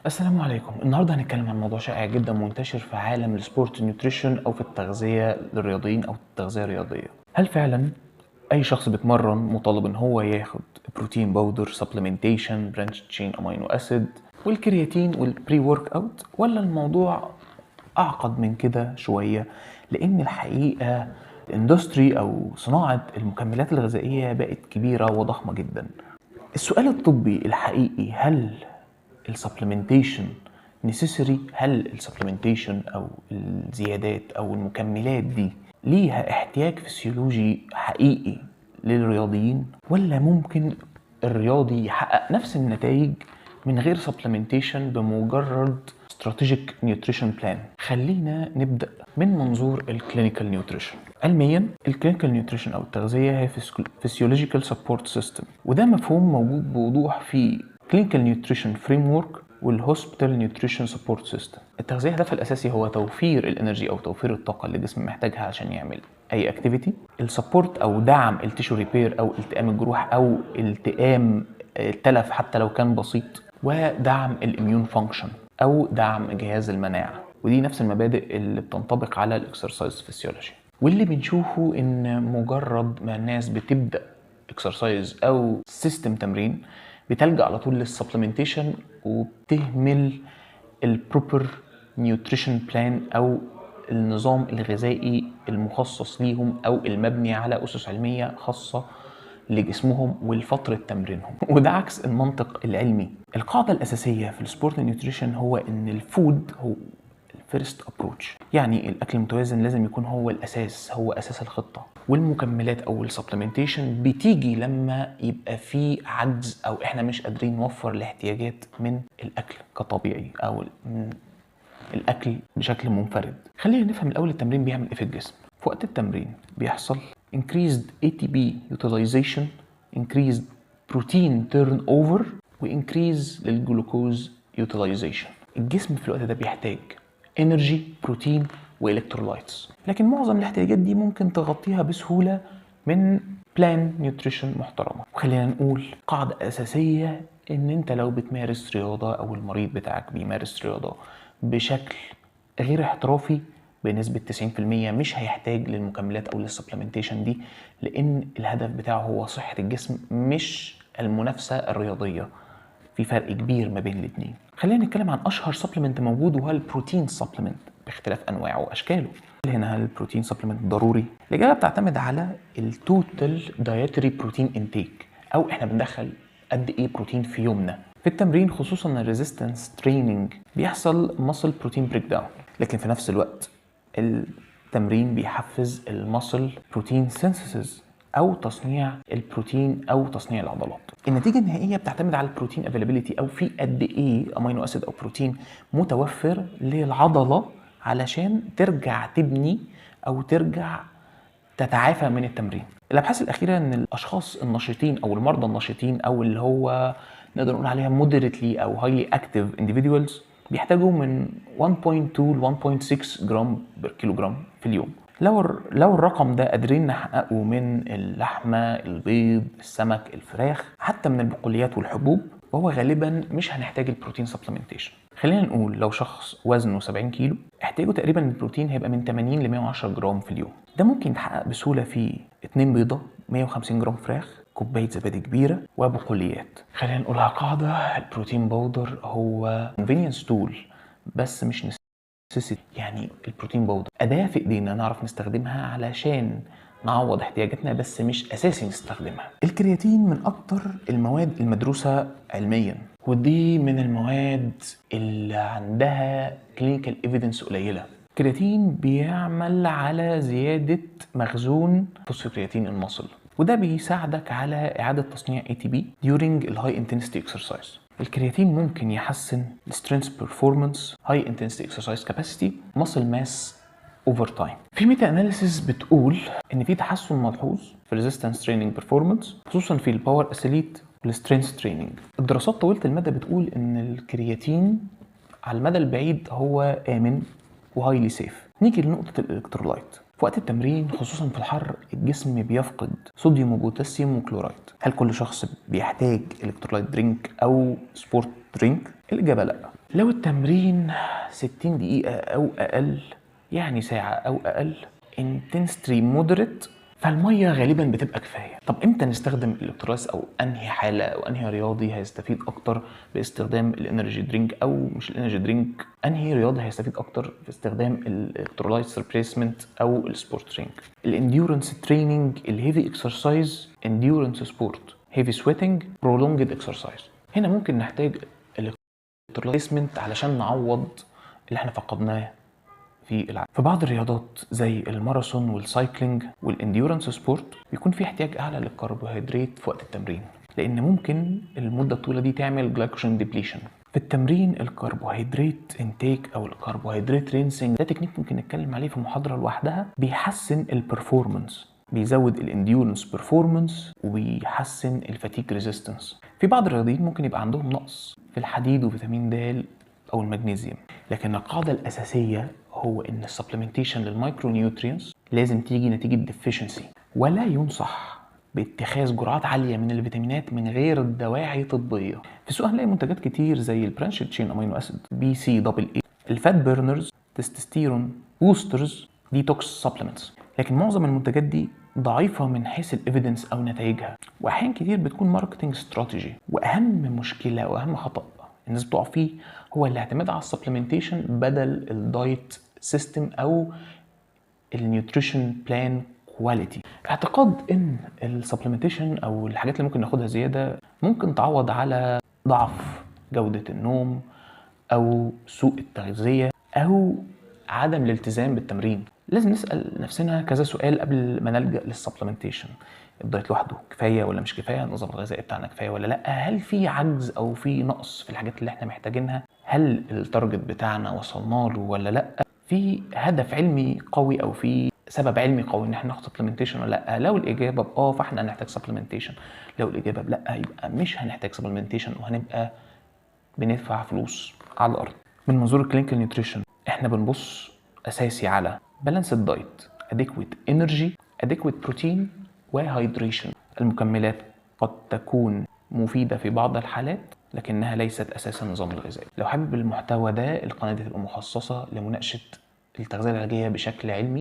السلام عليكم. النهارده هنتكلم عن موضوع شائع جدا منتشر في عالم ال sport nutrition او في التغذية للرياضيين او التغذية الرياضيه. هل فعلا اي شخص بيتمرن مطالب ان هو ياخد protein powder، supplementation، branched chain amino acid، والكرياتين وال pre workout، ولا الموضوع اعقد من كده شويه؟ لان الحقيقة ال industry او صناعة المكملات الغذائية بقت كبيرة وضخمه جدا. السؤال الطبي الحقيقي: هل ال supplementation necessary؟ هل ال supplementation او الزيادات او المكملات دي ليها احتياج فسيولوجي حقيقي للرياضيين، ولا ممكن الرياضي يحقق نفس النتائج من غير supplementation بمجرد strategic nutrition plan؟ خلينا نبدا من منظور ال clinical nutrition. علميا، ال clinical nutrition او التغذية هي physiological support system، وده مفهوم موجود بوضوح في clinical nutrition framework وال hospital nutrition support system. التغذية هدفها الاساسي هو توفير ال energy او توفير الطاقة اللي الجسم محتاجها عشان يعمل اي activity، ال support او دعم ال tissue repair او التئام الجروح او التئام التلف حتى لو كان بسيط، ودعم ال immune function او دعم جهاز المناعه. ودي نفس المبادئ اللي بتنطبق على ال exercise physiology. واللي بنشوفه ان مجرد ما الناس بتبدا exercise او system تمرين بتلجأ على طول لل supplementation وبتهمل ال proper nutrition plan او النظام الغذائي المخصص ليهم او المبني على اسس علمية خاصة لجسمهم ولفترة تمرينهم، وده عكس المنطق العلمي. القاعدة الاساسية في ال sport nutrition هو ان ال food هو ال first approach، يعني الاكل المتوازن لازم يكون هو الاساس، هو اساس الخطه، والمكملات او ال supplementation بتيجي لما يبقى في عجز او احنا مش قادرين نوفر الاحتياجات من الاكل كطبيعي او من الاكل بشكل منفرد. خلينا نفهم الاول التمرين بيعمل ايه في الجسم. في وقت التمرين بيحصل increased ATP utilization، increased protein turnover، و increase لل glucose utilization. الجسم في الوقت ده بيحتاج energy، بروتين و electrolytes، لكن معظم الاحتياجات دي ممكن تغطيها بسهولة من plan nutrition محترمه. وخلينا نقول قاعدة اساسية ان انت لو بتمارس رياضة او المريض بتاعك بيمارس رياضة بشكل غير احترافي، بنسبة 90% مش هيحتاج للمكملات أو لل supplementation دي، لأن الهدف بتاعه هو صحة الجسم مش المنافسة الرياضية. في فرق كبير ما بين الاتنين. خلينا نتكلم عن أشهر supplement موجود وهو ال protein supplement باختلاف أنواعه وأشكاله. هنا هل ال protein supplement ضروري؟ الإجابة بتعتمد على ال total dietary protein intake، أو إحنا بندخل قد إيه بروتين في يومنا. في التمرين، خصوصا ال resistance training، بيحصل muscle protein breakdown، لكن في نفس الوقت التمرين بيحفز ال muscle protein synthesis او تصنيع البروتين او تصنيع العضلات. النتيجة النهائية بتعتمد على ال protein availability، او في قد ايه amino acid او بروتين متوفر للعضله علشان ترجع تبني او ترجع تتعافى من التمرين. الابحاث الاخيرة ان الاشخاص النشيطين او المرضى النشيطين او اللي هو نقدر نقول عليها moderately او highly active individuals بيحتاجوا من 1.2 ل 1.6 جرام per كيلو في اليوم. لو الرقم ده قادرين نحققه من اللحمه، البيض، السمك، الفراخ، حتى من البقوليات والحبوب، فهو غالبا مش هنحتاج ال protein supplementation. خلينا نقول لو شخص وزنه 70 كيلو، احتياجه تقريبا للبروتين هيبقى من 80 ل 110 جرام في اليوم. ده ممكن يتحقق بسهولة في 2 بيضه، 150 جرام فراخ، كوباية زبادي كبيره، وبقوليات. خلينا نقولها قاعده: ال protein powder هو convenience tool بس مش necessity. يعني ال protein powder اداه في ايدينا نعرف نستخدمها علشان نعوض احتياجاتنا، بس مش اساسي نستخدمها. الكرياتين من اكتر المواد المدروسه علميا، ودي من المواد اللي عندها clinical evidence قليله. الكرياتين بيعمل على زيادة مخزون phosphocreatine ال muscle، وده بيساعدك على اعاده تصنيع ATP during ال high intensity exercise. الكرياتين ممكن يحسن ال strength performance، high intensity exercise capacity، muscle mass over time. في meta analysis بتقول ان في تحسن ملحوظ في resistance training performance، خصوصا في ال power athlete وال strength training. الدراسات طويلة المدى بتقول ان الكرياتين على المدى البعيد هو امن و highly safe. نيجي لنقطة ال electrolyte. في وقت التمرين، خصوصا في الحر، الجسم بيفقد صوديوم وبوتاسيوم وكلورايد. هل كل شخص بيحتاج electrolyte drink او sport drink؟ الاجابة لا. لو التمرين 60 دقيقة أو أقل، يعني ساعة أو أقل، intensity moderate، فالمية غالبا بتبقى كفاية. طب امتى نستخدم ال electrolytes، او انهي حالة او انهي رياضي هيستفيد اكتر باستخدام ال energy drink، او مش ال energy drink، انهي رياضي هيستفيد اكتر في استخدام ال electrolytes replacement او ال sport drink؟ ال endurance training، ال heavy exercise، endurance sport، heavy sweating، prolonged exercise. هنا ممكن نحتاج ال electrolytes علشان نعوض اللي احنا فقدناه في العالم. في بعض الرياضات زي الماراثون وال cycling وال endurance sport بيكون في احتياج اعلى للكربوهيدرات في وقت التمرين، لان ممكن المدة الطويلة دي تعمل glycogen depletion. في التمرين الكربوهيدرات intake او الكربوهيدرات rinsing، ده تكنيك ممكن نتكلم عليه في محاضرة لوحدها، بيحسن ال performance، بيزود ال endurance performance وبيحسن ال fatigue resistance. في بعض الرياضيين ممكن يبقى عندهم نقص في الحديد وفيتامين د او المغنيسيوم، لكن القاعدة الاساسية هو ان ال supplementation لل micronutrients لازم تيجي نتيجة deficiency، ولا ينصح باتخاذ جرعات عالية من الفيتامينات من غير دواعي طبية. في السوق هنلاقي منتجات كتير زي ال branched chain amino acid، BCAA، ال fat burners، testosterone boosters، detox supplements، لكن معظم المنتجات دي ضعيفة من حيث ال evidence او نتائجها، واحيان كتير بتكون marketing strategy. واهم مشكلة واهم خطا الناس بتقع فيه هو الاعتماد على ال supplementation بدل ال diet system او ال nutrition plan quality. اعتقاد ان ال supplementation او الحاجات اللي ممكن ناخدها زيادة ممكن تعوض على ضعف جوده النوم او سوء التغذية او عدم الالتزام بالتمرين. لازم نسال نفسنا كذا سؤال قبل ما نلجا لل supplementation. ال diet لوحده كفاية ولا مش كفاية؟ النظام الغذائي بتاعنا كفاية ولا لا؟ هل في عجز او في نقص في الحاجات اللي احنا محتاجينها؟ هل ال target بتاعنا وصلنا له ولا لا؟ في هدف علمي قوي او في سبب علمي قوي ان احنا ناخد supplementation ولا لا؟ لو الاجابة باه فاحنا هنحتاج supplementation، لو الاجابة بلا يبقى مش هنحتاج supplementation وهنبقى بندفع فلوس على الارض. من منظور ال clinical nutrition احنا بنبص اساسي على balanced diet، adequate energy، adequate protein و hydration. المكملات قد تكون مفيدة في بعض الحالات لكنها ليست أساس النظام الغذائي. لو حابب المحتوى ده، القناة دي تبقى مخصصة لمناقشة التغذية العلاجية بشكل علمي.